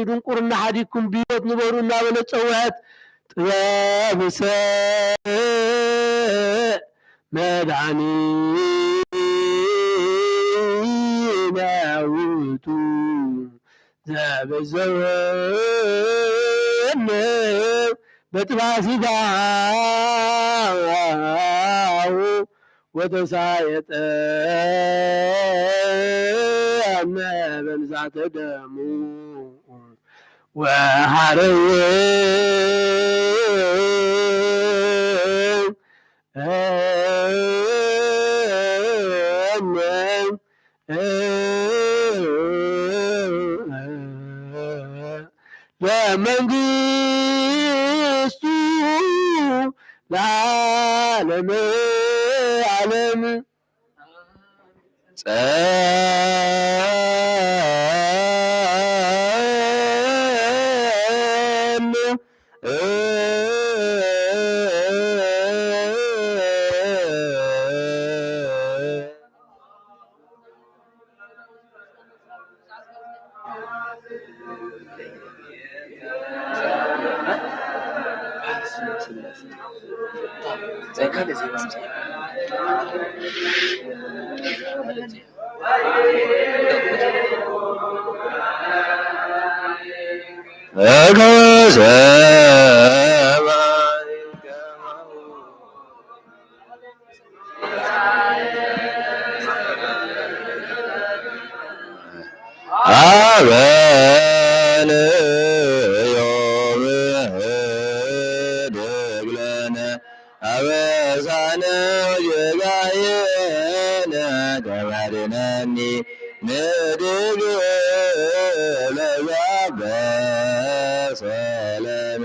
ድንቁርና ሓዲግኩም ብህይወት ንበሩ እናበለት ጸውዐት። ጥበብሰ መድኃኒነ ውእቱ ዘበዘወነ በጥባሲዳ ወተሳየጠነ በንዛተ ደሙ ወሐረየ ለመንግስቱ ለዓለመ ዓለም። ጸን አበንዮ ህድግ ለነ አበሳነ ወጌጋየነ ተማሪነኒ ንድግ ለዛበ ሰለመ።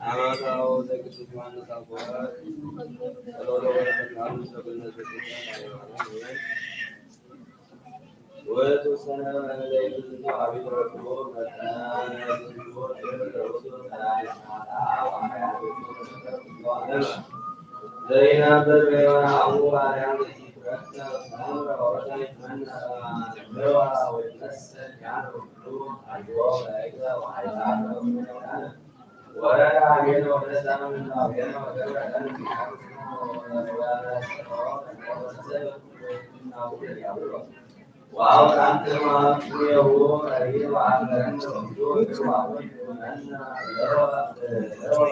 ዓመታዊ ዘቅዱስ ዮሃንስ ኣቦ ጸሎተ በረከት ምስ ሰብነት ዘስግድ ኣይዋለን። ወተሰነመ ለይቱ ዝንቱ ዓቢይ ተረክቦ መጠነ ዝንቱ ክብር ርእሱ ተላሊ ሰዓታ ወሓያ ርእሱ ተሰከረ ኩሎ ዓለመ። ዘይነብር በይወ አቡ ማርያም ዘይትረከብ ሰምረ ወረሰ ይትመነ ሰማነ ምህዋ ወይትመሰል ኪያነ ኩሉ አድቦ መላእክተ ወሓይሳተ ወመላእክተ ወረዳ አብየነ ወደሳ ምንባብየነ ወገብረ ለነ ወረሰሮ ወአውጣን ጥማት የው አይ ወአገረን ወንዱ ወአወይ ወመን ለወ ለወ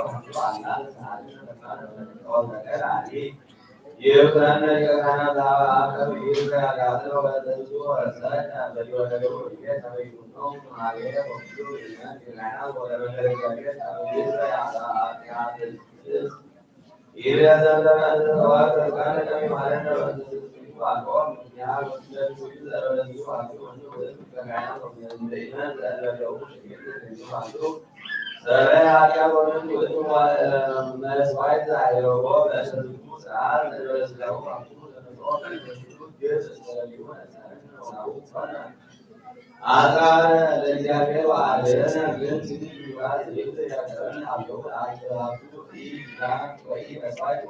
አጽራረ ለእግዚአብሔር ወአደረነ ግን ያደረን አለው አገባቱ ወይ መስዋዕት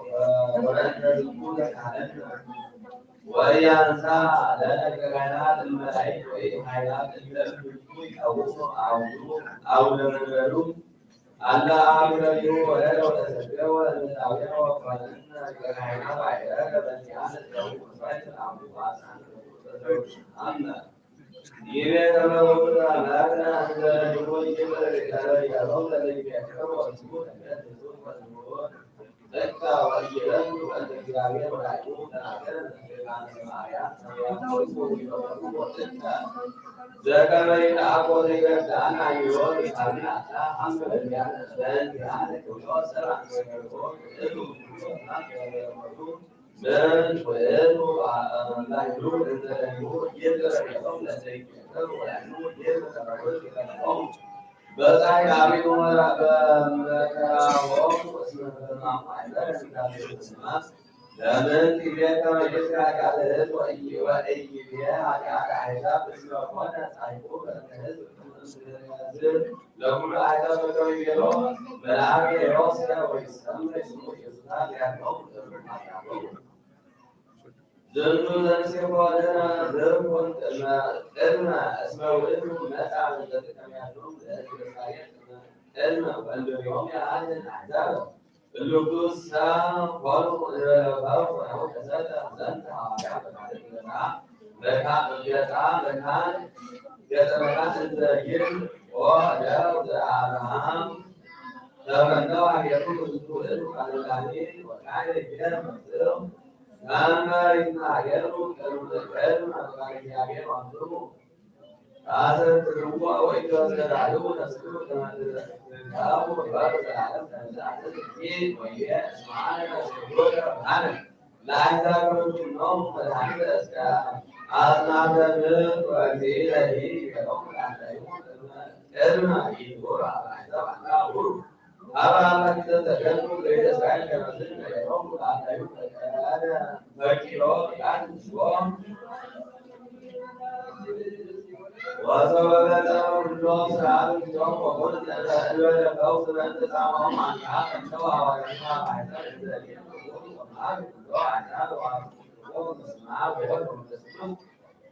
ወረደ ዝኩ ለካህን ወያንሳ ለነገራና ለመላእክት ወይ ኃይላት እንደምንቱ ይቀውሙ አውዱ አውደ መንበሩ አላ አብረዩ ወረደ ወተሰገወ ለመላውያን ወፋንን ገራይና ባይረ ለመንቲያን ለው መስዋዕት አውዱ አሳን አምና በጻይ ዳዊት ወመራ በመከራሆም እስመ በማማይበር ስጋሴ ስማ ለምን ትቤከ መንግስት ኃጢአት ህዝብ ወእይ ወእይ ኃጢአት አሕዛብ እስመ ኮነ ጻይቁ በእንተ ህዝብ ለኩሉ አሕዛብ በከመ ይቤሎ መልአከ ሄሮስ ወይሰምዕ ስሙ ኢየሱስ ኃጢአቶም እሉ ኃጢአቶም ዝንቱ ዘንሴፎ ለነ ዘርኩን ቅድመ እስመ ውእቱ መጻ እንዘትቀሚያቶም ለእስራኤል ቅድመ ወንድሪኦም የአልን አሕዛብ እሉቱ ሰ ኮኑ እንበለባው ሆነው ተሰጠ ዘንተ ሐዋርያ በካልእ ገጻ በካ ገጻ በካል ገጸ በካል እንዘ ይብል ኦ ደው ዘአብርሃም ተፈነው አቤቱ ዝንቱ ውእቱ ቃለ ዳንኤል ወቃለ ይገርም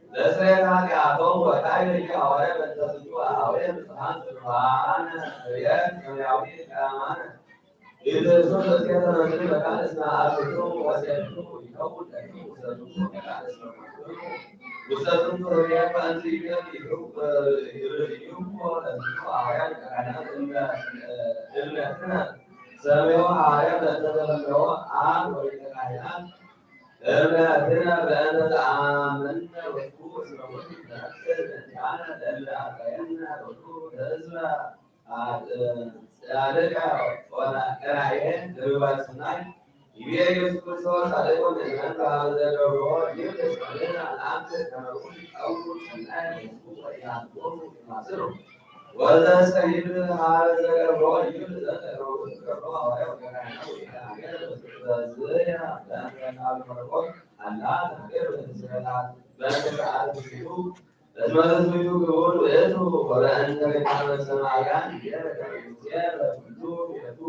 ለስርየተ ኃጢአቶም ወካዕበ ሐዋርያ በእንተ ዝንቱ አሃውየ ንጹሐን ጽኑዓን ስርየት ሰማያዊ ቀዳማነ ኢየሱስ ክርስቶስ መካን እስመ አርክቱ ወሴቱ ይከውን ለኪ ውሰቱ መካን እስመ ውሰቱ ሩያ ከአንቱ ይገብ ይሩቅ ይርዩ ለዝንቱ ሐዋርያ ሊቀ ካህናት እምነ እምነትነ ሰማያዊ ሐዋርያ በእንተ ተፈነወ አብ ወሊቀ ካህናት እምነትነ በእንተ ተአመነ ወስቡ እስመ ውእቱ ይነስእ በእንቲአነ ለእለ አርአየነ ሎቱ ለሕዝበ ጻድቀ ወቀናኤ ለምግባረ ሰናይ። ይቤ ኢየሱስ ክርስቶስ ጻድቅ ወምእመን በሀበ ዘገብሮ ይብል እስመ ለነ ለአንተ ከመ ውእቱ ይቀውም ሰናይ ለሕዝቡ ወኢያንብቦሙ ይማስሉ። ወዘሰ ይብል ሀበ ዘገብሮ ይብል ዘገብሮ ሐዋርያው ገናና ወኢተናገረ በዝያ በእንተ ቃል መለኮት አላ ተናገረ በእንተ ስብሐት በእንተ ሰዓት ሲሉ እስመ ትስብእቱ ክቡር ውእቱ ወበእንተ ድካመ ሰማያን ይቤ በከመ ሙሴ በኩሉ ቤቱ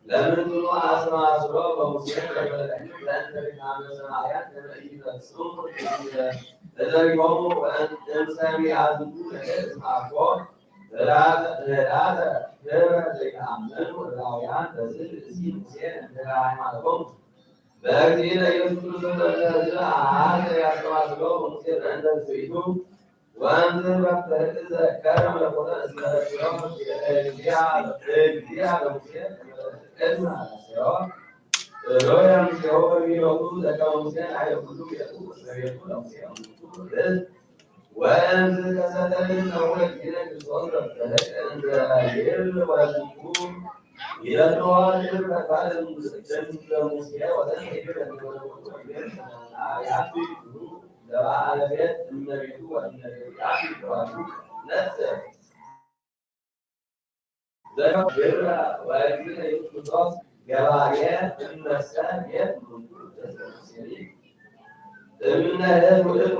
ለምንትኑ አስተማስሎ በሙሴ በበለኒ በእንተ ድካመ ሰማያን ከመ ኢይፈጽሙ እዘሪሆሙ እምሰሚዐ ዝንቱ ነገር እስመ አኮ ህዳተ ህዳተ ህብረ ዘይተአ መምህራውያን በዚ ብእሲ ሙሴ እንተ ሃይማኖቶም በእግዚእነ ኢየሱስ ክርስቶስ በእንተ ህዝቢ አሐዘ ያስተማስሎ ሙሴ በእንተ ህዝቢቱ ወእንተ መፍትሕቲ ዘከረ መለኮተ እስመ ረሲዖ እግዚአ ለሙሴ ቅድመ ረሲዖ ሮያ ምስሌሆ በሚሎቱ ዘከረ ሙሴ ናይለ ኩሉ ቤቱ እስመ ቤቱ ለሙሴ እሙንቱ ርዝ ወእንዝ ተሰተልን ነውረ ጊነ ክርስቶስ በፍትሕት እንዘ ይብል ወልዱ ይለድዋ ይብል ተቃለ ሙሴ ወዘን ይብል ለሙሴ ወዘን ይብል ለሙሴ ለበዓለ ቤት እመቤቱ ወእመቤቱ ያፊት ተዋሕዶ ነጽር ዘገብር ወእግዚእነ ኢየሱስ ክርስቶስ ገባሬ እመሰ ቤት ምንቱ ተስገሰሪ እምነ ህዝብ ውእቱ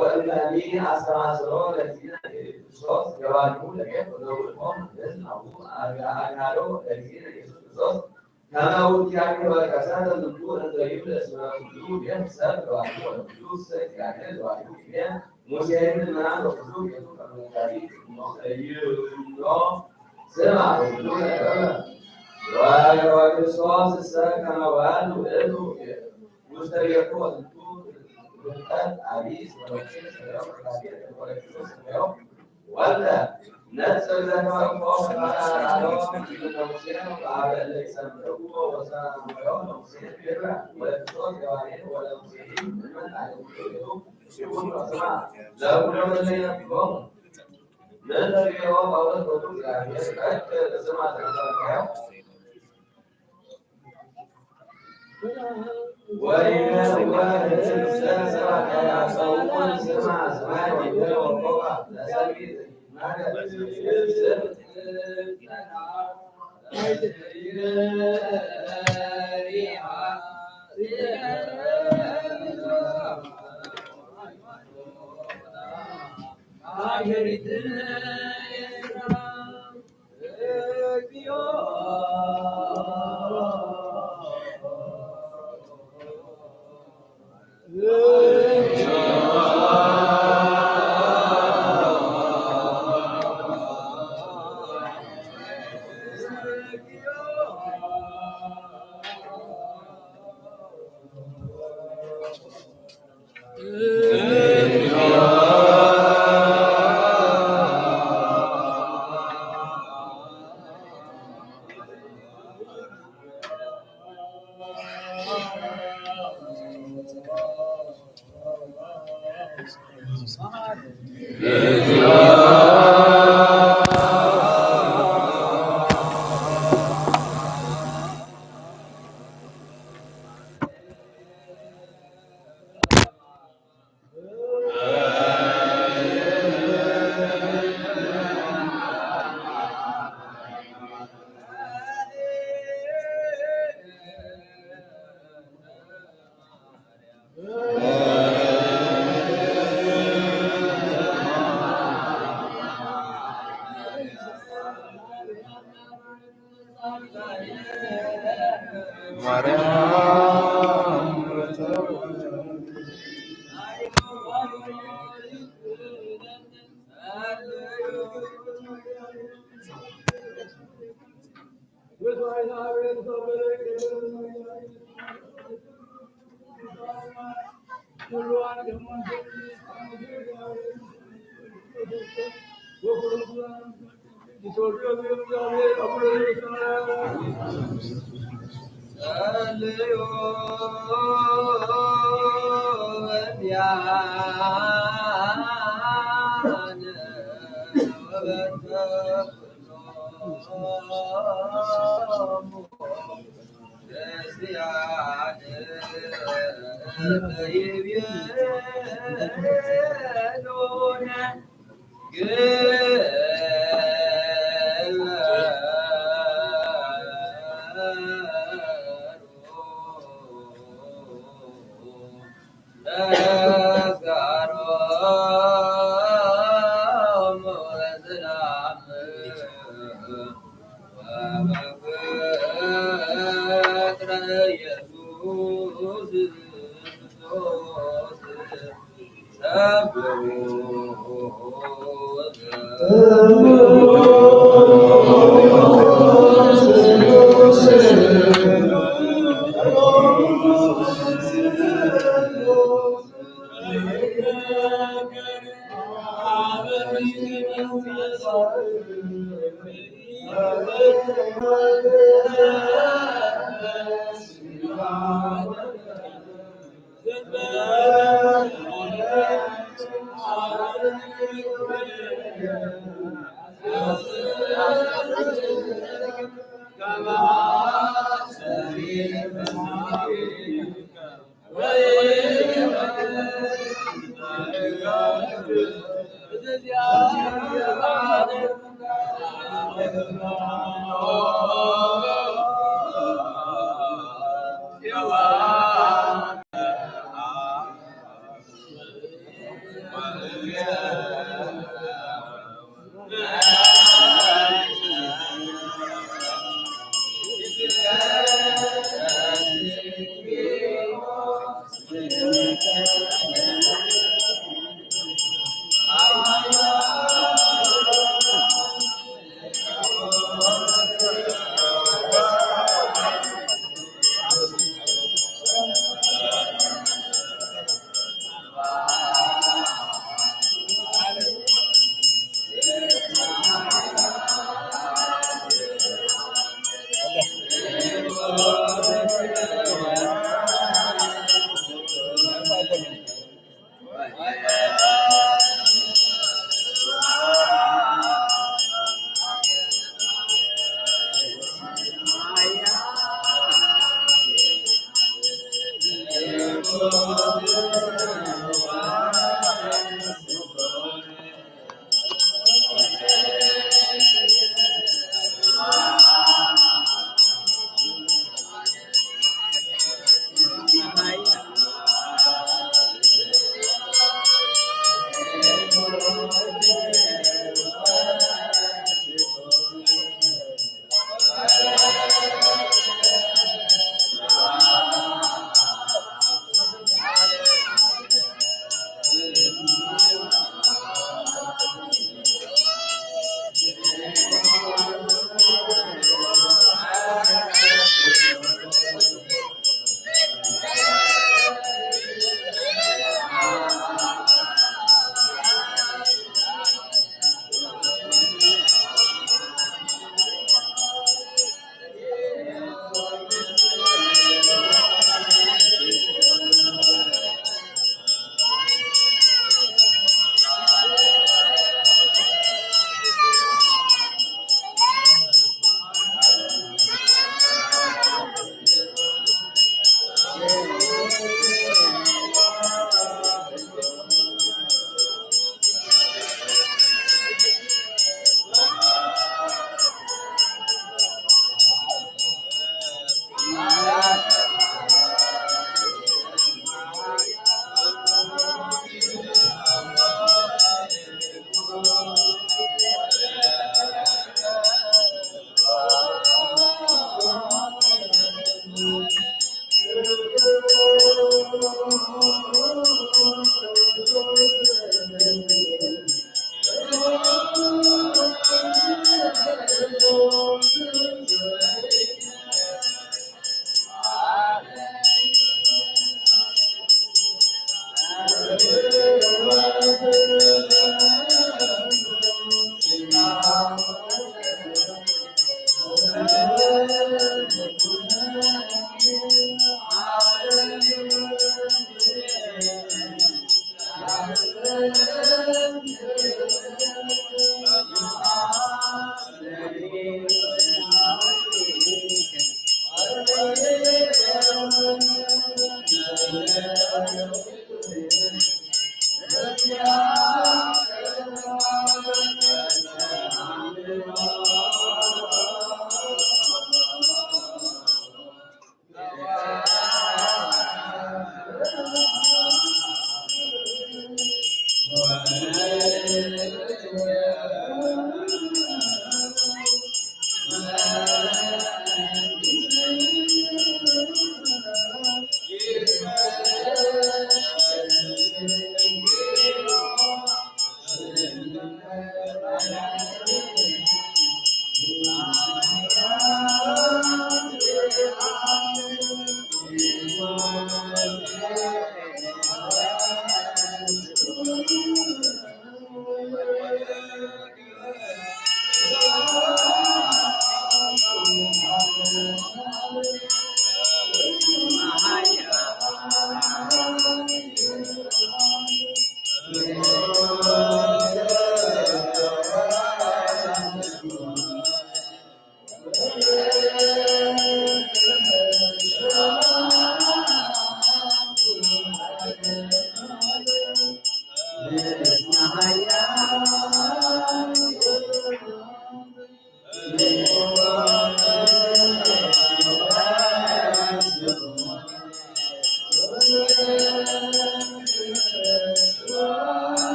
ወእመኒ አስተማስሎ ለእግዚእነ ኢየሱስ ክርስቶስ ገባሪሁ ለቤት ወዘውእቶም ህዝብ አቡ አጋዶ ለእግዚእነ ኢየሱስ ክርስቶስ ከመ ውእቱ ያዕቆብ ወቀሰተ ዝንቱ እንዘ ይብል እስመ ኩሉ ቤት ሰብ ተባሂሉ ወለኩሉ ሰብ እግዚአብሔር ተባሂሉ ይቤ ሙሴ ይብል ምናን ወኩሉ ቤቱ ከመ ነጋሪት እምኖ ስማ ወኩሉ ነገረ ወክርስቶስ እሰ ከመ ወልድ ውእቱ ውስተ ቤቱ ወዝንቱ ፍልጠት አቢይ እስመ ወልደ ሰማያዊ ወክርስቶስ ሰማያዊ ወልደ ነጽር ዘተወልቆ ፈጣሪ አዳሎ ለሙሴ በአበ እለ ይሰምዕዎ ወሰማዕዎ ለሙሴ ቢራ ወለክርስቶስ ገባሬ ወለሙሴ ምን አይሁዱ ይሁን ወስማ ለኩሎም እለ ይነብሮም ምን ተቢዖ ጳውሎስ ወቱ እግዚአብሔር ቀጥ ስማ ተነሳካዮ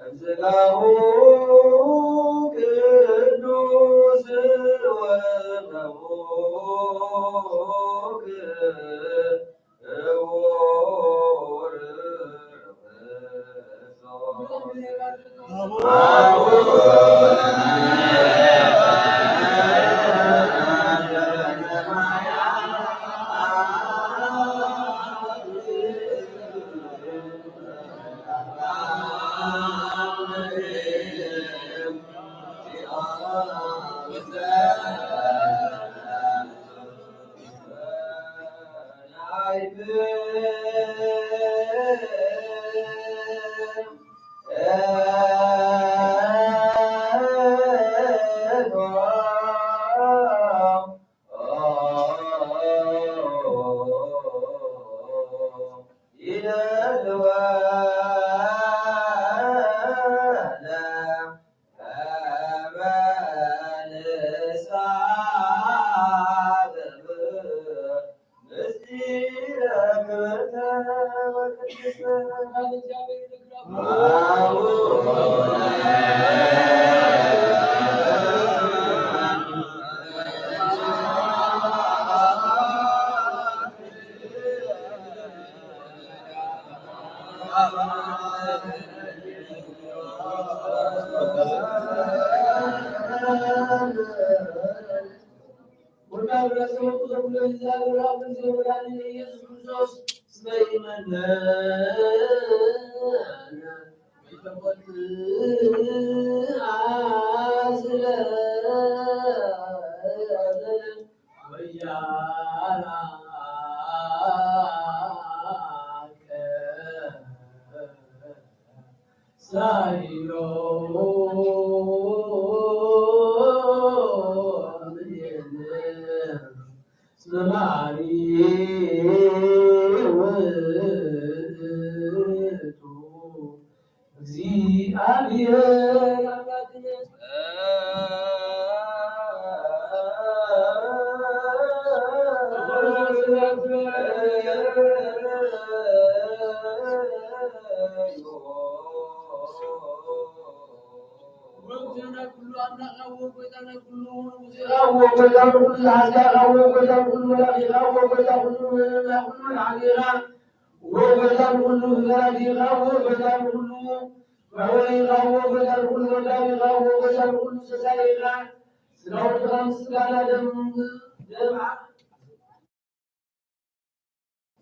እንዝላሁ ቅዱስ ወበሩክ እውር ሳይሎ እምኔነ ስማሪ ውእቱ እግዚአብሔር አምላክነ።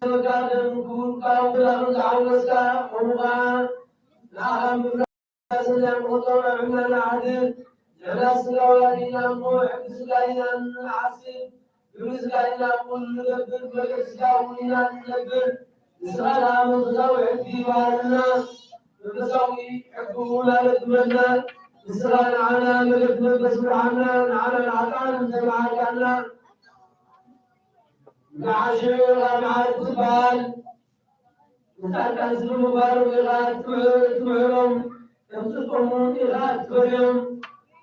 ስጋው ደም ክቡርካ ብላኹ ዝዓወስካ፣ ከምኡ ኸዓ ንዓኻ ምፍራስ ሰላም ቆጠባ ዕና ንዓድል። ንሕና ስጋ ወላዲ ኢና እሞ፣ ሕጊ ስጋ ኢና ንዓስብ፣ ግብሪ ስጋ ኢና ቁል ንገብር፣ መገድ ስጋ እውን ኢና ንነብር። ንስኻ ደኣ መንፈሳዊ ሕጊ ይበሃለና፣ መንፈሳዊ ሕጊ እውን ኣለግመና። ንስኻ ንዓና መገድ መንፈስ ምርሓና፣ ንዓና ንሓጥኣን እንተ መሓርካና፣ ንዓሽር ካብ መዓር ትበሃል። ንጻድቃን ስለ ምግባሮም ኢኻ ትምሕሮም፣ ከም ጽድቆም እውን ኢኻ ትፈርዮም።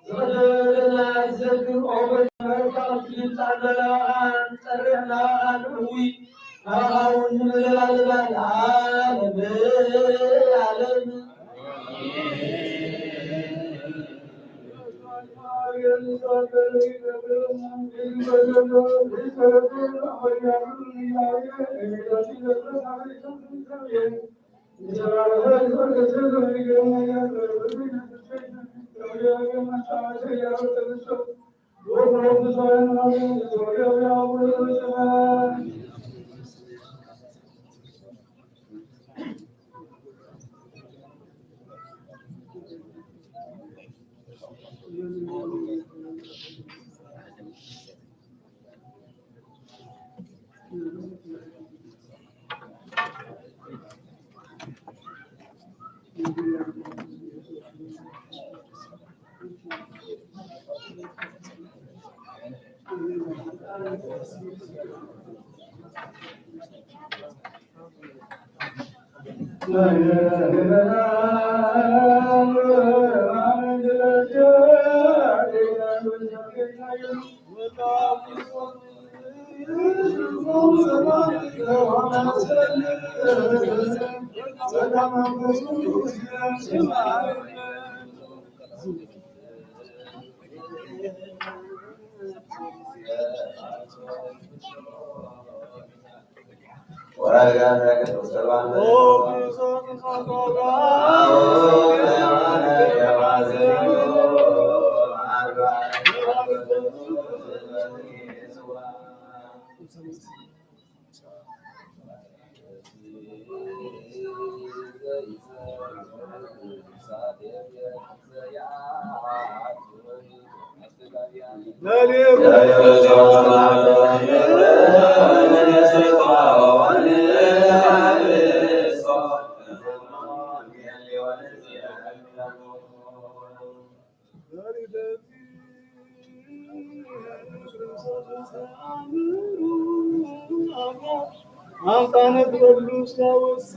ዝቐደለና ትዘክር፣ ኦ ጐይታ፣ ምሕረትካ ቀልጢፉ ይምጻእ እናበልካ ንጸርሕ፣ እናበልካ ንዕዊ፣ ናባኻ እውን ንመለላለማ ለዓለመ ዓለም። ኣምጣነ ትበሉ እስካወስ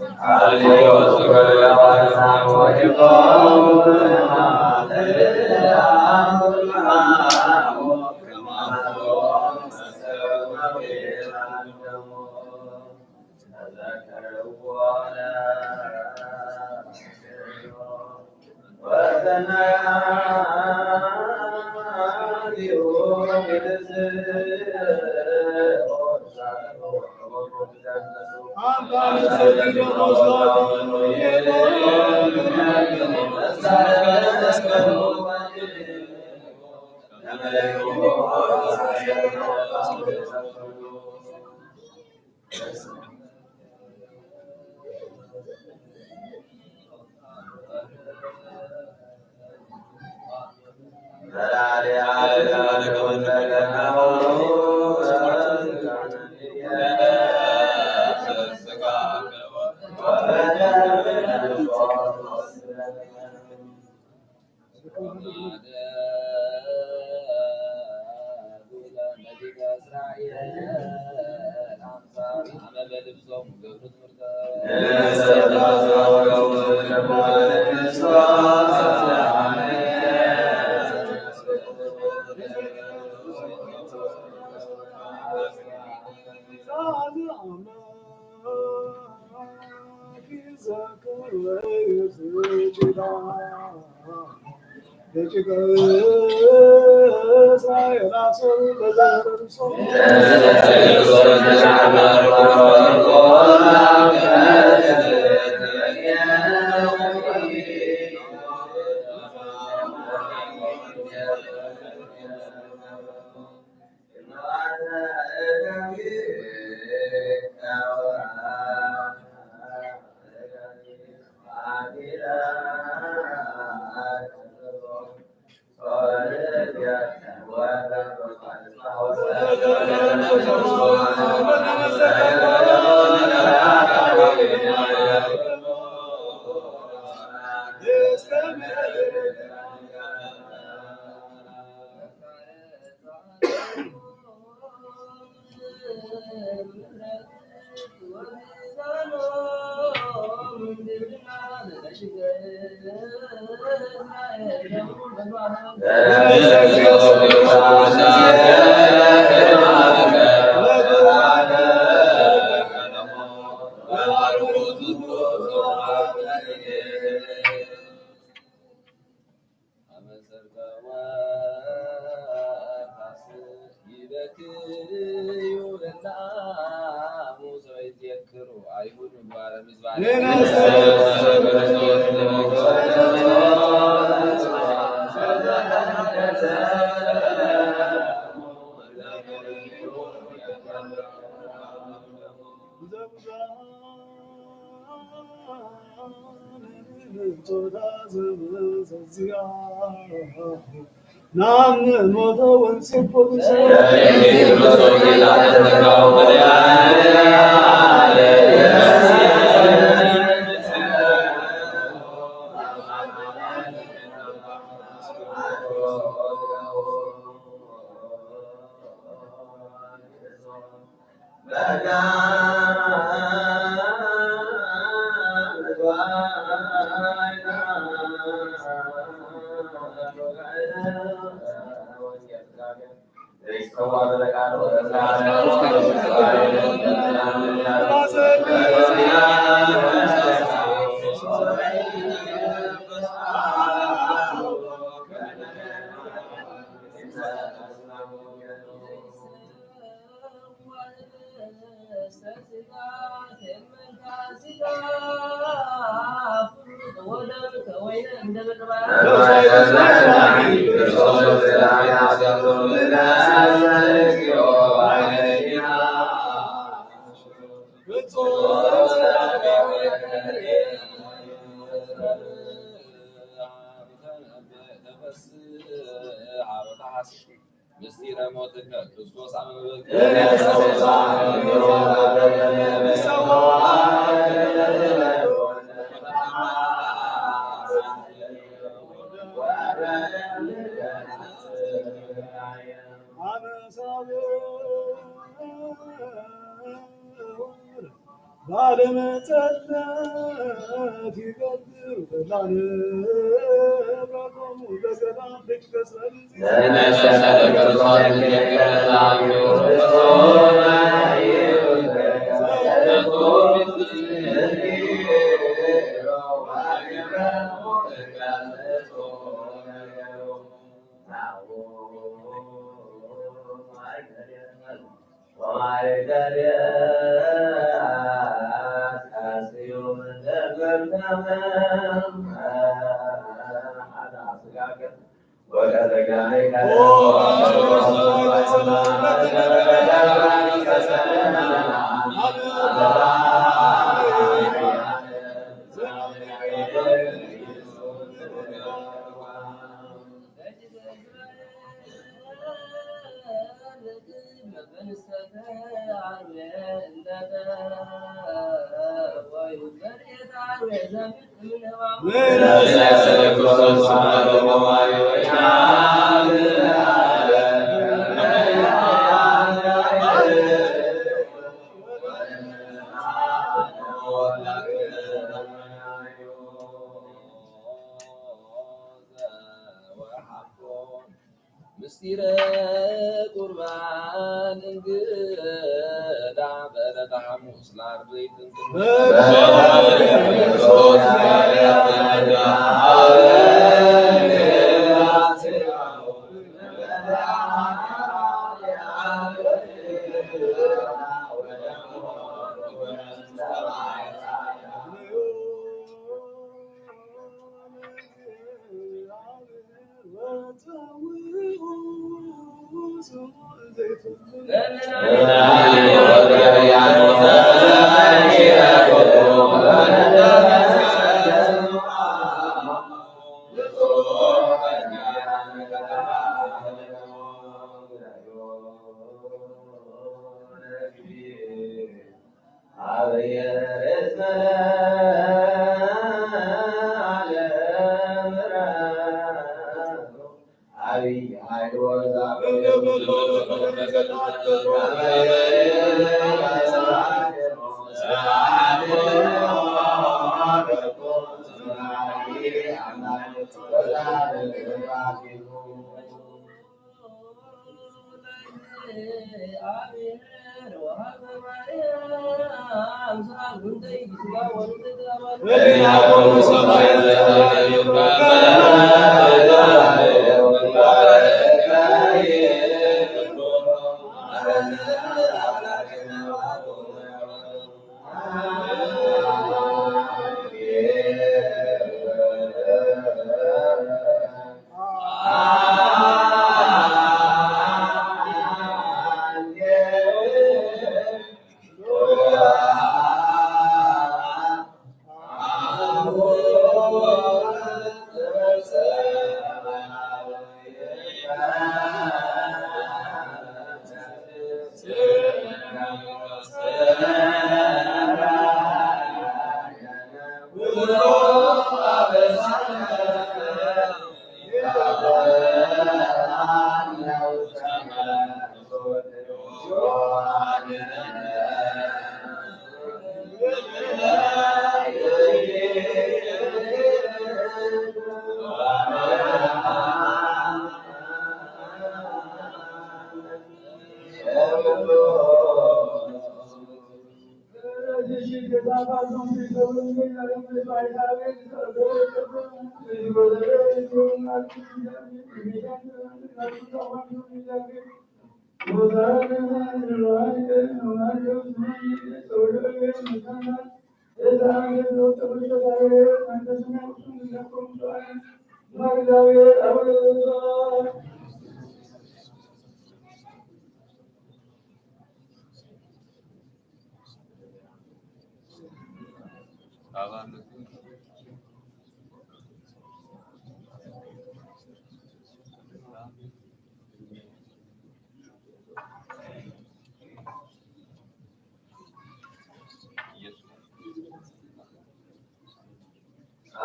ናብ ሞተ ወንጽፎ ምስጢረ ሞትከ ክርስቶስ ኣብ ባለመጸለት ይገብር ፈላነ ብረቶሙ በገዳም ደቂ ከሰል ምስጢረ ቁርባን እንግዳ በዕለተ ሐሙስ ለዓርቢ ይጥንጥን።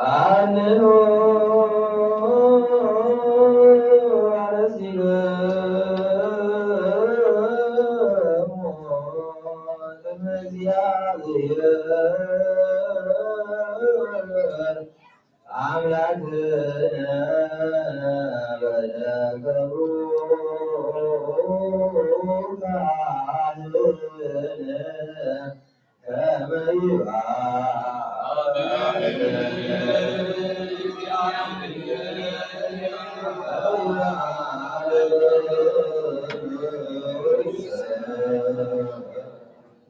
ኣንኑ ኣረሲኖም ቅድሚ እግዚኣብሔር ኣምላክነ በደከሩ ካህንነ ከመ ይብዓል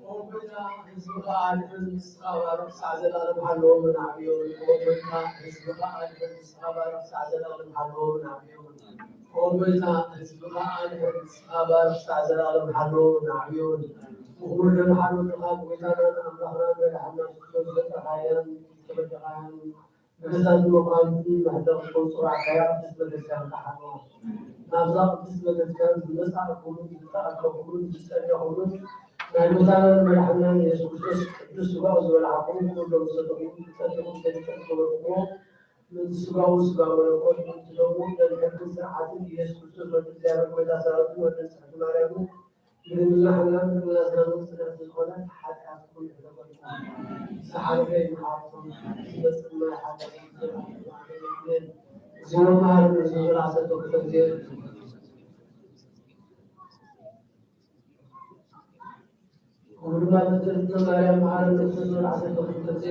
ኦ ጎይታ፣ ህዝብኻ ኣድሕን፣ ንስኻ ባርኽ፣ ክሳዕ ዘላለም ሓልዎምን ኣዕብዮምን። ኦ ጎይታ፣ ህዝብኻ ኣድሕን፣ ንስኻ ባርኽ፣ ክሳዕ ዘላለም ሓልዎምን ኣዕብዮምን። ኦ ጎይታ፣ ህዝብኻ ኣድሕን፣ ንስኻ ባርኽ፣ ክሳዕ ዘላለም ሓልዎምን ኣዕብዮምን። ብኽቡር ደም ሓልወትኻ፣ ብጎይታናን ኣምላኽናን መድሓንና ክርስቶስ ዘጥረኻያን ዝተበደኻያን፣ ነገስታት ምዃን መሕደር ክተውፅኡ ረኣኻያ ቅድስት ቤተክርስትያን ተሓልዋ። ናብዛ ቅድስት ቤተክርስትያን ዝመፃእኩምን ዝተኣከብኩምን ዝፀለኹምን ናይ ጎይታናን መድሓንናን የሱስ ክርስቶስ ቅዱስ ስጋኡ ዝበላዕኹም፣ ክቡር ደሙ ዝሰተኹም፣ ዝፀለኹም፣ ዘይትፈልጡ ዝገበርኩምዎ፣ ምእንቲ ስጋኡ ስጋ መለኮት፣ ምእንቲ ደሙ ደም ሕግን ስርዓትን፣ ኢየሱስ ክርስቶስ ወዲ እግዚኣብሔር ጎይታ ሰራዊትን ወዲ ንጽሕቲ ማርያምን፣ ድንግልና ሓላን ድንግልና ዝናምን ጽንዕቲ ዝኾነት ሓጢኣትኩም ይሕለፈልኩም። ዝሓለፈ ይምሓርኩም። ዝመጽእ ድማ ይሓልፍ። እግዚኣብሔር መሓሪ ንዝብል ዓሰርተ ክልተ ግዜ። ከምኡ ድማ በትርትነ ማርያም መሓሪ ንዝብል ዓሰርተ ክልተ ግዜ።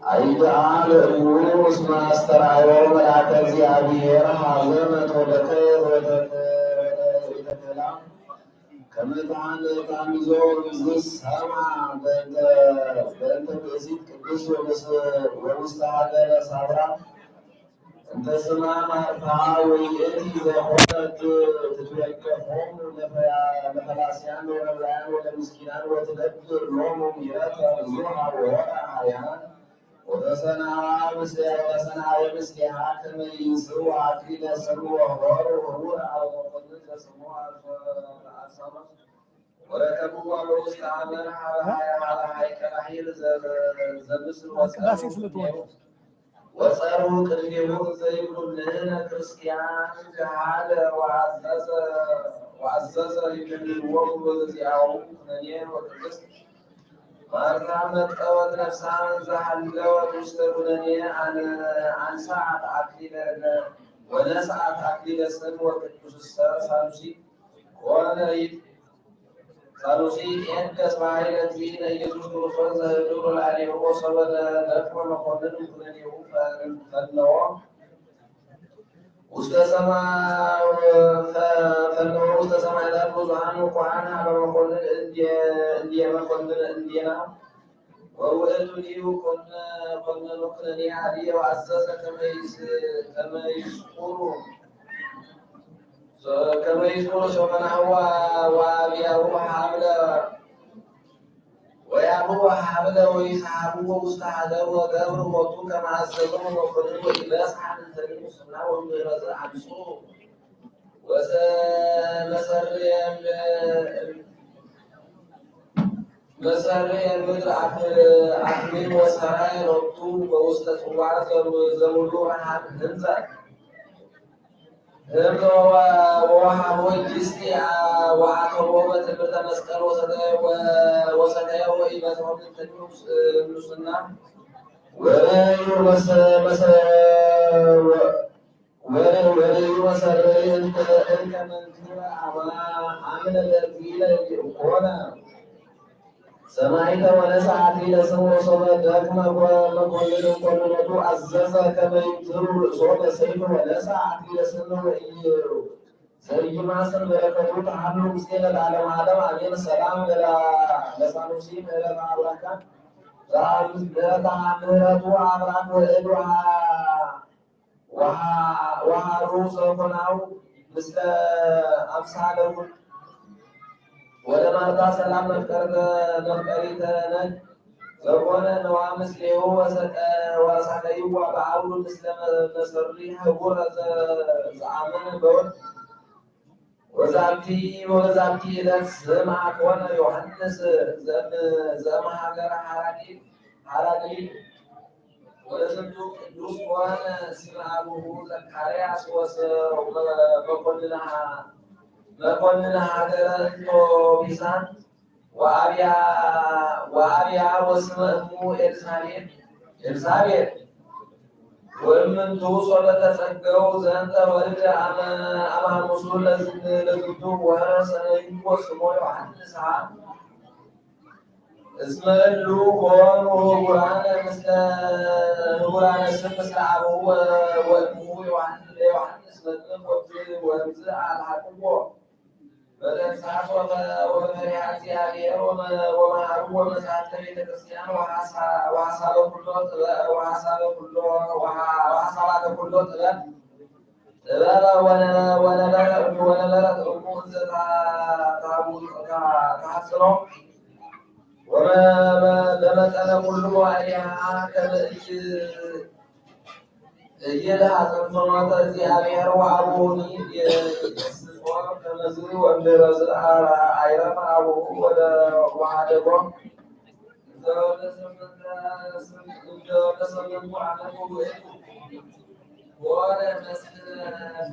ኣይደኣ ለእሙ እስመ ኣስተርኣዮ መልኣከ እግዚኣብሔር ሀበ መቶደከ ወተከላ ከመ ተሃንታሚዞ ዝሰማ በእንተ በእንተ ብእሲት ቅድስት ወምስ- ወምስተ ሀገረ ሳብራ እንተ ስማ ማርታ ወይእቲ ዘኮነት ትትወከፎም ለፈላስያን ወለብራያን ወለምስኪናን ወትነብር ሎሙ ሚረተ ብዙሃ ወወራ ሃያ ወተሰናዋ ምስያ ወተሰናዊ ምስያ ከመ ይንስኡ አክሊለ ስም ወሆሩ ህቡር አብ መኮንን ዘስሙ አብሰሎስ ወረከብዎ በውስተ አመር ሀበ ሀያ ሀበ ሀይቀ ባሕር ዘምስል ወጸሩ ቅድሜሁ ዘይብሉ ንሕነ ክርስቲያን ጀሃለ ወአዘዘ ይከልልዎሙ በዘዚአሁ ኩነኔ ወቅድስት ማርታ መጠወት ነፍሳን ዘሃለወት ውስተ ኩነኔ አንሰአት አክሊለ ወነስአት አክሊለ ስም ወቅዱስሰ ሳሉሲ ኮነ ሳሉሲ ኤንከስ በኃይለ እግዚእነ ኢየሱስ ክርስቶስ ዘህድሩ ላዕሌሁ ወሰበ ለደፍሮ መኮንን ኩነኔሁ ፈነዎ ውስተ ሰማይ ፈነዎ ውስተ ሰማያት ብዙኃን ውቁዓን ሀበ መኮንን እንዴ መኮንን እንዴና ወውእቱ ዲሁ ኮነ ኮነኑ ኩነኔ አብየ ወአዘዘ ከመ ይስቁሩ ከመ ይስቁሩ ሶበናሁ ወአብያሁ ሀብለ ወያሁ ሀብለ ወይስሐብዎ ውስተ ሀገር ወገብር ቦቱ ከመ አዘዞ መኮንን ወኢበጽሐ እምንተኒ ሙስና ወእምድኅረዝ አምጽኡ ወሰ መሰሪ መሰሪ ምድር አክሚም ወሰራይ ሎቱ በውስተ ጽዋ ዘምሉ ረሃብ ህምዘ ህምዘ ወወሃቦ ጊስጢ ወአከቦ በትምህርተ መስቀል ወሰተየ ወኢመጽኦ ምንተኒ ሙስና ወረዩ መሰ ወርእዩ መሰረይ እንተ እንተ መንክር አባ አምነ ለእግዚእነ ኮነ ሰማይተ ወነሳ አክሊለ ስም ወሶበ ደክመ መኮንን እንኮንነቱ አዘዘ ከመ ይትሩ ርእሶ በሰይፍ ወነሳ አክሊለ ስም ወእዩ ዘይማስን በረከቱ ተሃሉ ምስሌነ ለዓለመ ዓለም አሜን። ሰላም ለሳኑሲ ምህረተ አብራካ ምህረቱ አብራክ ወእድ ወሃሩ ዘኮናው ምስለ አምሳለሁ ወለማርታ ሰላም መፍቀርተ መፍቀሪተ ነግ ዘኮነ ነዋ ምስሌሁ ወሰቀ ወሳቀይዋ በአውሉ ምስለ መሰሪ ህቡረ ዘአምን በውል ወዛቲ ወበዛቲ ዕለት ስማ ኮነ ዮሐንስ ዘም- ዘእምሃገረ ሐራቂ ሐራቂ ወለዝንቱ ቅዱስ ኮነ ስመ አቡሁ ዘካርያስ ወስ- መኮንነ ሀ- መኮንነ ሀገረ እንጦ ቢሳን ወአብያ ወአብያ ወስመ እሙ ኤልሳቤጥ ኤልሳቤጥ ወእምንቱ ሶበ ተጸገው ዘንተ ወልድ አመ አማሙሱ ለዝንቱ ወረ ሰመይዎ ስሞ ዮሐንስ ሀ እስመ እሉ ኮኑ ህቡራነ ምስለ ህቡራነ ስም ምስለ አቡሁ ወእሙ ዮሐንስ ለዮሐንስ መጥምቅ ወእምዝ አልሐቅዎ በተግሳጽ ወፈሪሃ እግዚአብሔር ወመሃርዎ መጽሐፍተ ቤተ ክርስቲያን ወሐሳበ ኩሎ ጥበብ ወሐሳበ ኩሎ ወሐሳባተ ኩሎ ጥበብ ጥበበ ወነበረ ወነበረት እሙ እንዘ ታሐጽኖ ወበመጠነ ኩሉ መዋዕሊሃ ከመ እይልሃጽን ፍኖተ እግዚአብሔር ወአቡኒ የስጾር ከመዝ ወእምድረዝ አይረፈ አቡሁ ወደ ወሃደጎ እንዘ ወደ ሰመንቱ ዓመት ውእቱ ወደ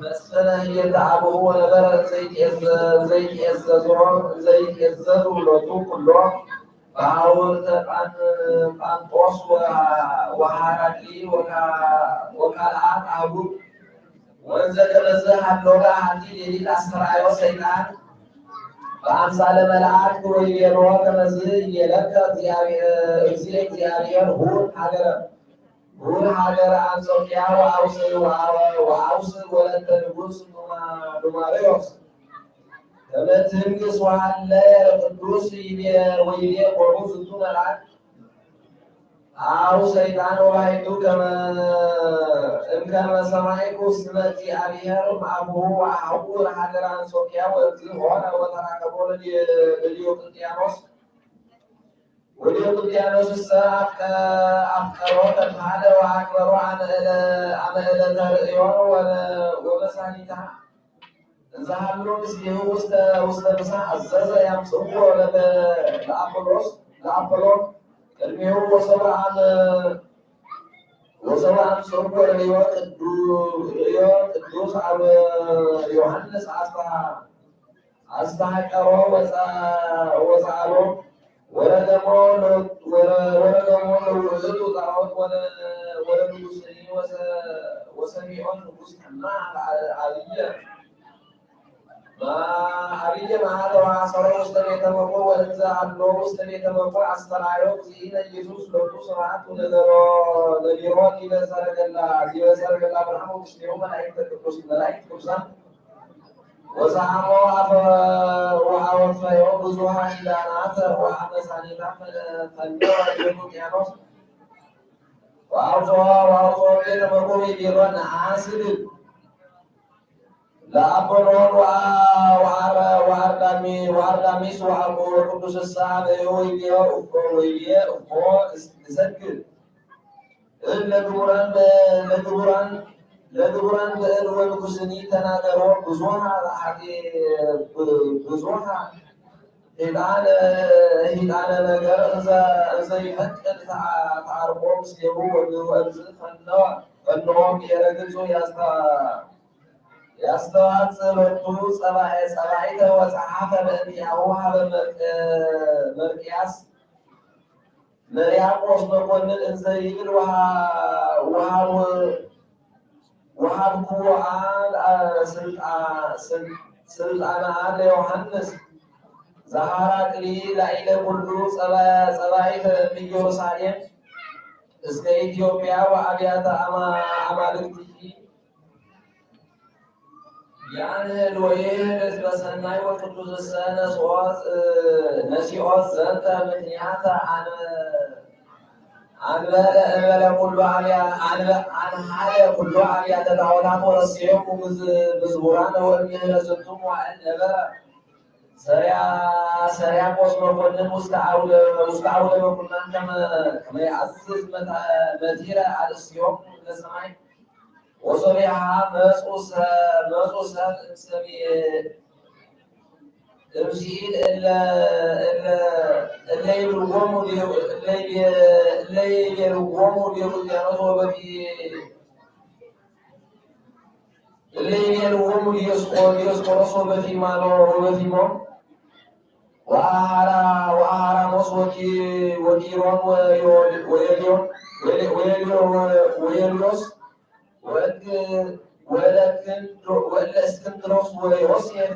መስፍነ ህየንተ አቡሁ ወነበረ ዘይትኤዘዞ ዘይትኤዘዙ ሎቱ ኩሎ በሐውርተ ጳንጦስ ወሐራቂ ወካልአት አህጉር ወንዘ ከመዘ ሀሎጋ ሀቲ ሌሊት አስተርአዮ ሰይጣን በአምሳለ መልአክ ወይቤሎ ከመዝ ይቤለከ እግዚአብሔር ሁር ሀገረ ሁር ሀገረ አንጾኪያ ወአውስ ወአውስ ወለተ ንጉስ ኑማሪዎስ ከመ ትንግስ ወሀለ ቅዱስ ይቤ ወይቤ ቦሙ ዝንቱ መልአክ አው ሰይጣን ወባይቱ ከመ እምከመ ሰማይኩ ስመ እግዚአብሔር እምአቡሁ ወአሐውር ሀገረ አንጾኪያ ወእምዝ ሆረ ወተራከቦ ለዲዮቅልጥያኖስ ወዲዮቅልጥያኖስ እሰ አፍቀሮ ተድሃለ ወአክበሮ አመ እለ ተርእዮ ወመሳኒታ እንዘሃሎ ምስሌሁ ውስተ ውስተ ምሳ አዘዘ ያምጽእዎ ለአፖሎስ ለአፖሎን ቅድሜሁ ወሰብአ ወሰብአ አምጽእዎ ርእዮ ቅዱስ አብ ዮሐንስ አስተሃ አስተሃቀሮ ወሰአሎ ወረገሞ ወረገሞ ለውእቱ ጣዖት ወለንጉስኒ ወሰሚዖን ንጉስ ከማ አብየ አብየ መዓተ ወአሰሮ ውስተ ቤተ መኮ ወእንዘ አሎ ውስተ ቤተ መኮ አስተራዮ እግዚእነ ኢየሱስ ሎቱ ስብሐት ወነገሮ ነጊሮ ዲበ ሰረገላ ዲበ ሰረገላ ብርሃን ወምስሌሁ መላእክተ ቅዱስ መላእክት ቅዱሳን ወሰሐሞ አፈ ወአወፈዮ ብዙሃ ኪዳናተ ወአመሳኒታ ፈነወ ውቅያኖስ ወአውፅኦ ወአውፅኦ ቤተ መኮ ይቤሎ ነአስግድ ለአፖሎን ወአርዳሚስ ወአቦ ቅዱስ እሳ በዮ ወይቤ እፎ እሰግድ እለ ግቡራን ለግቡራን ለግቡራን ብዕል ወንጉስኒ ተናገሮ ብዙሃ ብዙሃ ሂጣነ ሂጣነ ነገር እንዘ ይፈቅድ ተዓርቆ ምስሌሁ ወእምዝ ፈነወ ብሔረ ግብፁ ያስተዋጽእ ሎቱ ጸባኢተ ወጸሓፈ በእንቲአሁ ሀበ መርቅያስ ለያቆስ መኮንን እንዘ ይብል ወሃብክዎ አል ስልጣነ አል ዮሐንስ ዘሐራቅሊ ላዕለ ኩሉ ጸባኢት እም ኢየሩሳሌም እስከ ኢትዮጵያ ወአብያተ አማልክቲሂ ያንህል ወይህል ህዝበ ሰናይ ወቅዱስሰ ነስኦት ነሲኦት ዘንተ ምክንያተ አንበለ እንበለ ኩሉ አብያ አንበ አንሃለ ኩሉ አብያተ ጣዖታት ወረስዮሙ ምዝቡራነ ወእምድህረ ዝንቱ መዋዕል ነበረ ሰሪያ ሰሪያቆስ መኮንን ውስተ አውደ ውስተ አውደ መኩናን ከመ ከመ ይአዝዝ መቲረ አርእስቲሆሙ ለሰማይ ወሶቢሃ መጹ ሰብ እምሰሚኤ እምሲኢል እለ እለ እለ ይብልዎሙ እለ ይቤልዎሙ ዲዮቅልጥያኖስ ወበፊ እለ ይቤልዎሙ ዲዮስቆሮስ ወበፊማኖ ወበፊሞን ወአሃራሞስ ወኪሮን ወዮልዮን ወዮልዮን ወዮልዮስ ወእስክንድሮስ ወዮሴፍ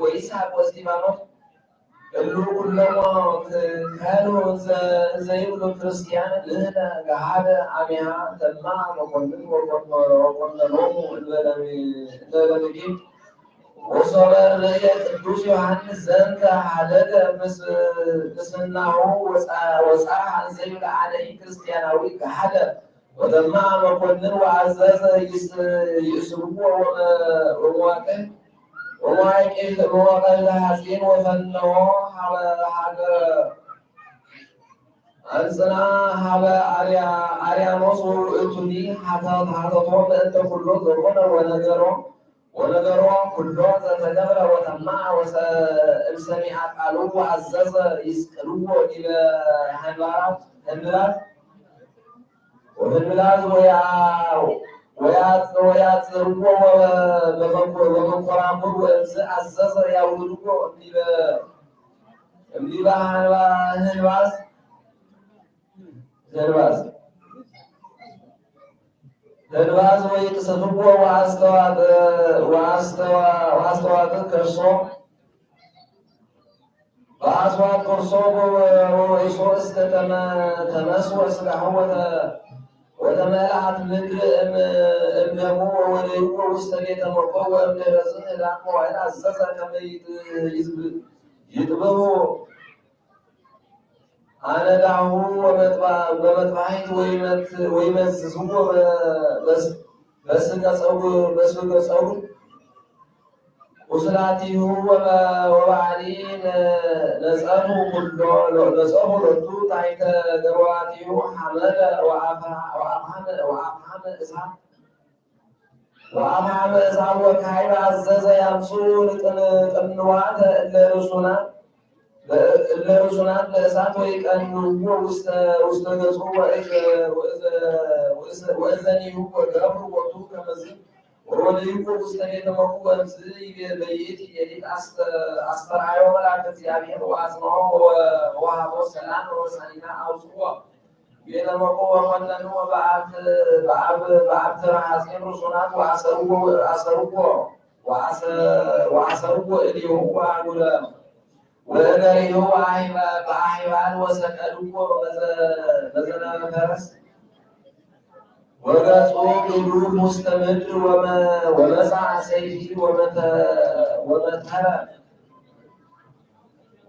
ወይስሐቅ ወእስጢፋኖስ እሉ ኩሎሞ ክህሉ እንዘ ይብሉ ክርስቲያን ንህነ ገሃደ አሚሃ ተማ መኮንን ወኮነሎሙ እንበለ ምግብ ወሶበ ርእየ ቅዱስ ዮሐንስ ዘንተ ሀለተ ምስናሁ ወጻርሐ እንዘ ይብለ አነሂ ክርስቲያናዊ ገሃደ ወተማ መኮንን ወአዘዘ ይእስርዎ ወመዋቅህ ወመዋቅህ ወመዋቅህ ለሐጺን ወፈነዎ ሀበ ሀገረ አንጽና ሀበ አርያኖስ ወውእቱኒ ሀተቶ በእንተ ኩሎ ዘኮነ ወነገሮ ወነገሮ ኩሎ ዘተገብረ ወተማ እምሰሚዐ ቃሉ ወአዘዘ ይስቅልዎ ዲበ ሀንባራት ህንብላት ወህንብላት ወያጽርዎ በመንኮራኩር ወእምዝ አዘዘ ያውርድዎ እምዲበ ህንባስ ዘንባዝ ዘንባዝ ወይ ቅሰፍዎ ወአስተዋት ወአስተዋት ከርሶ በአስዋት ከርሶ ወወይሶ እስከ ተመስወ ስጋሁ ወተመልአት ምድር እምደሙ ወወደይዎ ውስተ ቤተ መኮ ወእምድረዝን ህዳን መዋይል አዘዘ ከመ ይጥብሁ አነዳሁ ወመጥባሕት ወይመዝዝዎ በስገ ጸጉር ቁስላቲሁ ወባዕሊ ነጸፉ ኩሎ ነጸፉ ሎቱ ታሕተ ገርባቲሁ ሐመደ ወአፍሐመ እሳት ወአምሃመ እሳት ወካዕበ አዘዘ ያምጽኡ ቅንዋተ እለ ርሱናት እለ ርሱናት ለእሳት ወይቀንዎ ውስተ ገጹ ወእዘኒሁ ወገብሩ ቦቱ ከመዝ ወወደይዎ ውስተ ቤተ መኩ ወእምዝ ይቤ በይእቲ ሌሊት አስተርአዮ መልአከ እግዚአብሔር ወአጽንዖ ወወሃቦ ሰላም ወሰሊና አውጽዎ ቤተ መቁ ወኮነኑ በአብ ተራ ሐጺን ርሱናት ወአሰርዎ ወአሰርዎ እዲሁ ወአጉለ ወእገሪሁ በአሂባን ወሰቀልዎ በዘነበ ፈረስ ወገጹ ግዱፍ ውስተ ምድር ወመጻ ሰይፊ ወመተረ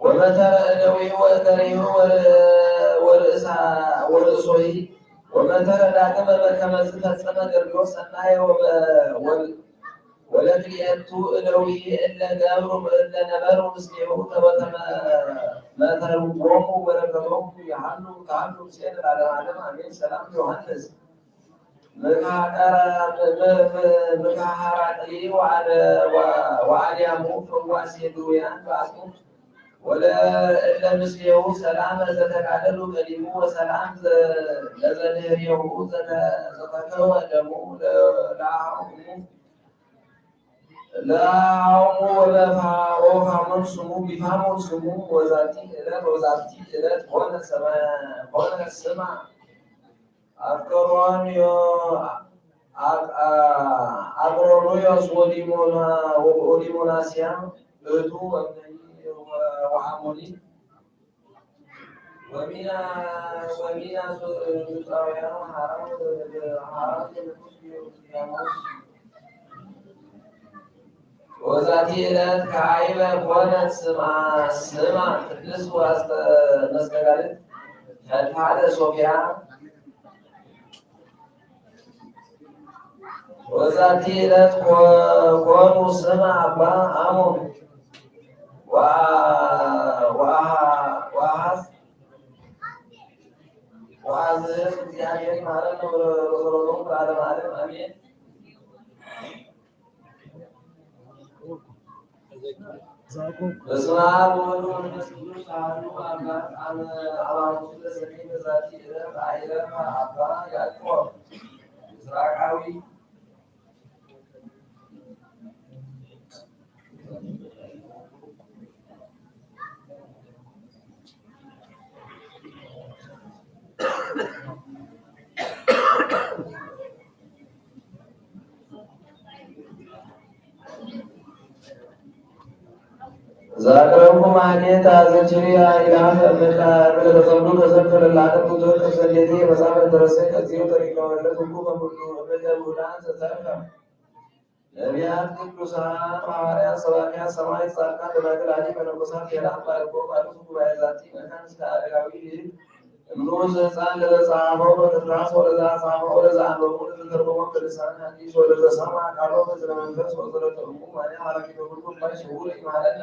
ወመተረ እደዊሁ ወእገሪሁ ወርእሳ ወርእሶሂ ወመተረ ዳግመ በከመ ዝፈጸመ ገድሎስ ሰናየ ወለክልኤቱ እደዊሂ እለ ገብሩ እለ ነበሩ ምስሌሁ ተወተመተርጎሙ በረከቶሙ የሃሉ ካሉ ምስሌነ ለዓለመ ዓለም አሜን። ሰላም ዮሐንስ ምክሐራቅሊ ወአድያሙ ፈዋሴ ድውያን በአጽሙ ወለእለ ምስሌሁ ሰላም ዘተጋደሉ ቀዲሙ ወሰላም ለዘድህሬሁ ዘተከወ ደሙ ለአሃውሙ ለአሃውሙ ወበፋሙን ስሙ ቢፋሙን ስሙ ወዛቲ ዕለት ወዛቲ ዕለት ኮነ ስማ አፍቀሮን አቅሮንዮስ ወዲሞናስያ እቱ ወአሞኒ ወሚና ወሚና ሱጣውያን ሐራም ሐራም ንጉስ ዲዮቅልጥያኖስ ወዛቲ ዕለት ከአይበ ኮነት ስማ ስማ ቅድስት ወአስተ መስተጋድል ፈድፋደ ሶፊያ ወዛቲ ዕለት ኮኑ ስማ አባ አሞን ወአሐዝ ወአሐዝ እግዚአብሔር ይማረን ወበረከቱ ለዓለመ ዓለም አሜን። በስመ አብ ወወልድ ወመንፈስ ቅዱስ አሐዱ አምላክ። አመ አማኑቱ ለሰኔ በዛቲ ዕለት አይረፈ አባ ያዕቆብ ምስራቃዊ ማኔታ ዘችርያ ኢላፈ ምላ ብለተጸምዱ ተዘክር ላለ ብዙ ተሰሌቴ መጻፈ ደረሰ ከዚሁ ተሪቀመለት ሁሉ በሁሉ እምነተ ውላን ዘተርፈ ነቢያት፣ ቅዱሳን ሐዋርያት፣ ሰባክያት፣ ሰማዕት፣ ጻድቃን፣ ደናግል፣ አዲ መነኮሳት፣ ሄራን ባርኮ ባርኩ ጉባኤ ዛቲ መካን እስከ አረጋዊ እምኑ ዘጻን ለዘጻፎ በክርታስ ወለዘ አጻፎ ወለዘ አንበቦ ለዘተርጎሞ በልሳን ሐዲስ ወለዘሰማ ቃሎ በዝነ መንፈስ ወዘለተርጉሙ ማርያም አራኪቶ ኩሉ እምባይ ስውር ይማረነ።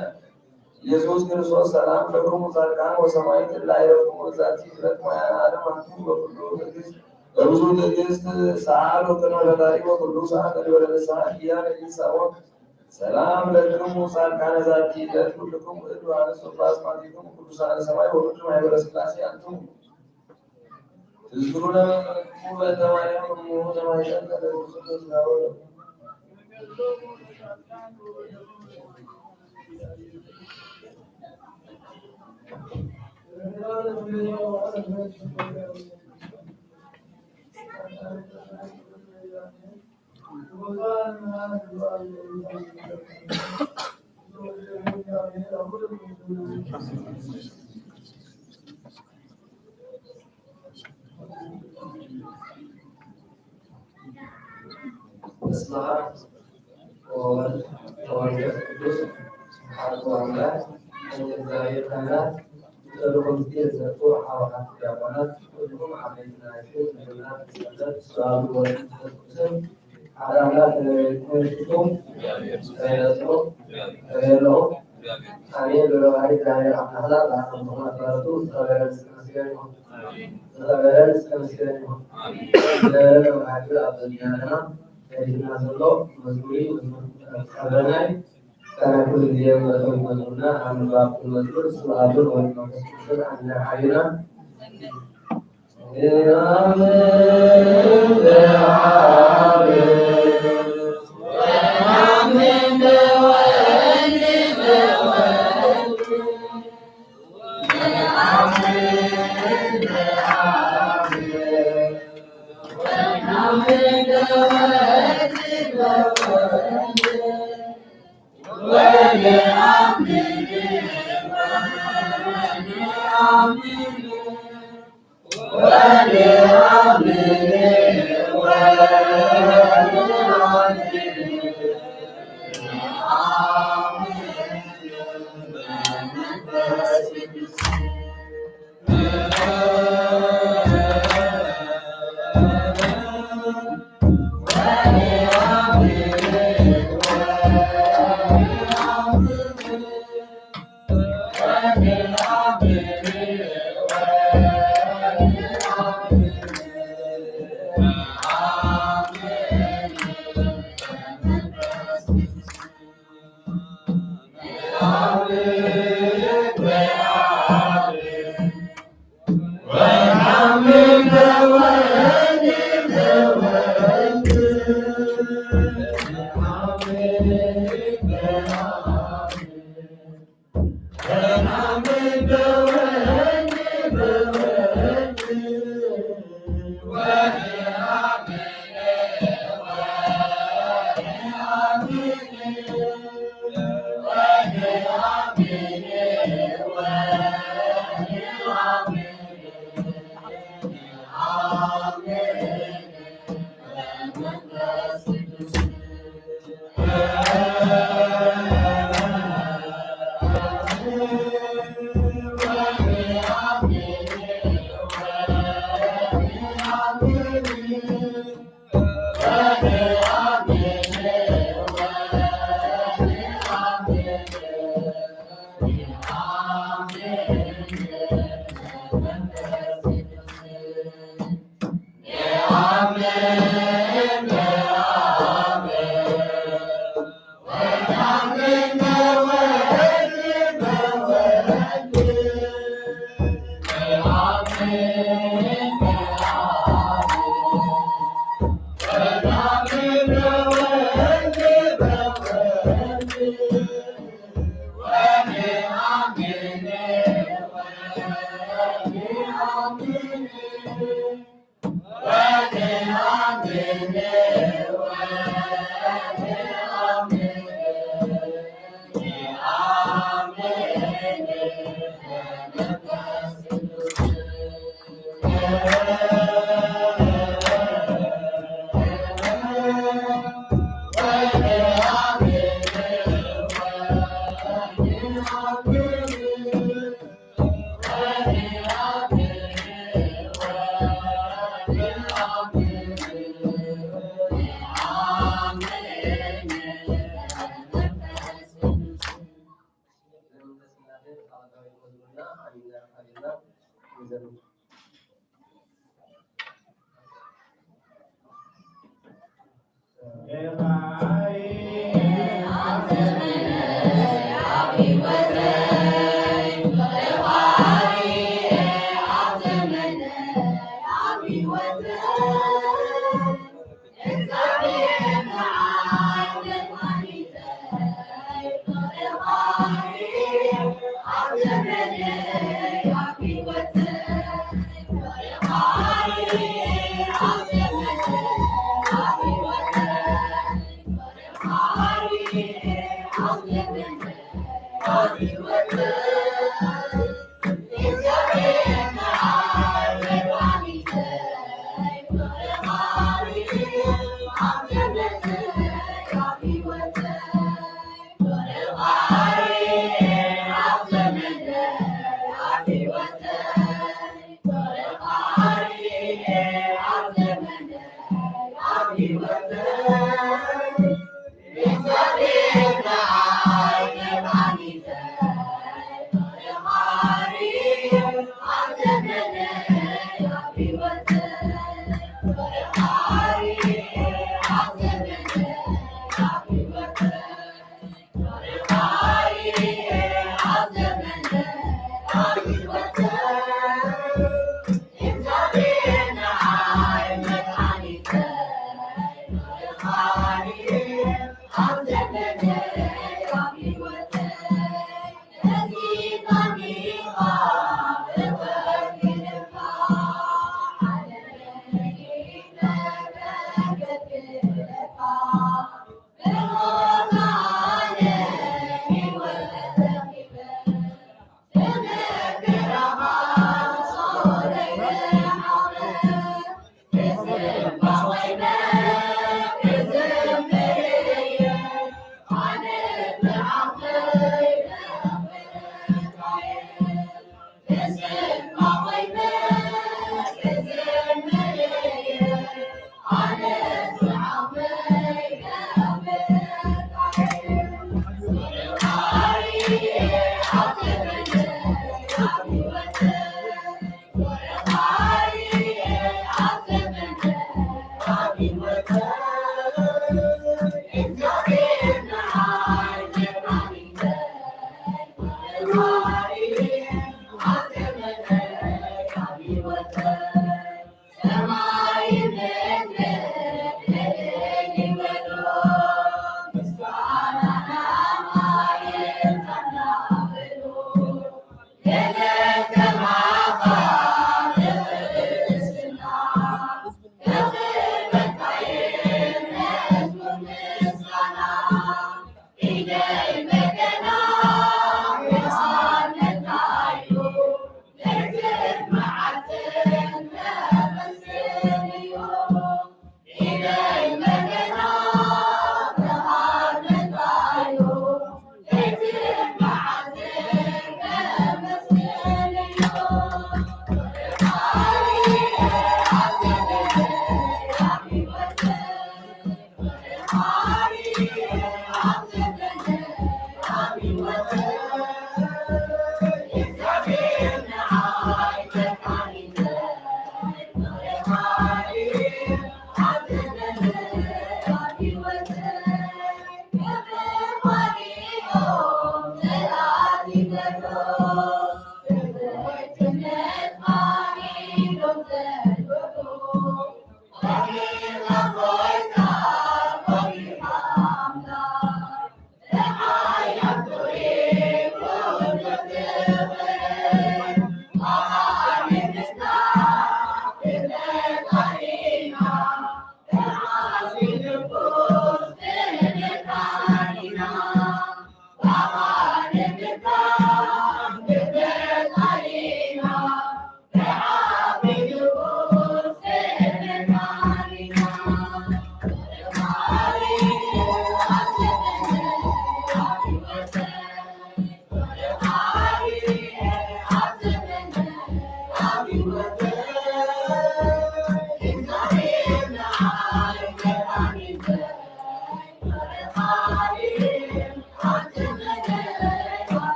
ኢየሱስ ክርስቶስ ሰላም ለክሙ ጻድቃን ወሰማዕት እለ አይረፍኩሙ ዛቲ ዕለት ሞያ ለዓለም አንትሙ በኩሉ ትዕግስት በብዙ ትዕግስት ሰአሉ ቅድመ ፈጣሪ በኩሉ ሰዓት እንበለ ንስሐ እያለ ይሳወቅ። ሰላም ለክሙ ጻድቃነ ዛቲ ዕለት ኩልክሙ እድ ወአንስት ወአስማቲክሙ ቅዱሳነ ሰማይ ወምድር ማህበረ ሥላሴ አንትሙ። ትዝክሩነ መጸክሙ በእንተ ማርያም እሙ ለማይጠን ለቅዱስ ናወ በስመ አብ ወወልድ ወመንፈስ ቅዱስ አሐዱ አምላክ። እንደ እግዚአብሔር ካህናት፣ ተልእኮ ምስጢር ዘርቱ ሐዋርያት ዲያቆናት፣ ሁሉም አበይት ናችሁ እንደምና ተሰለት ስራሉ ወልድ መንፈስ ቅዱስን ሓደ አምላክ ተመልክቶም ተገለጽ ነው ተገለጽ ነው። አሜን። በባህሪ እግዚአብሔር አምላክና በአቅም ተሆነ አባቱ ተበረን ስመስገን ይሁን። ተበረን ስመስገን ይሁን። ተበረን መካከል ኣብ ዘኛና ከዲና ዘሎ መዝሙሪ መዝሙር ቀረናይ ከናኩል ጊዜ መጠን መዝሙርና አንባብ መዝሙር ስብሐቱ ወመንፈስ ቅዱስ አንድ ኃይልና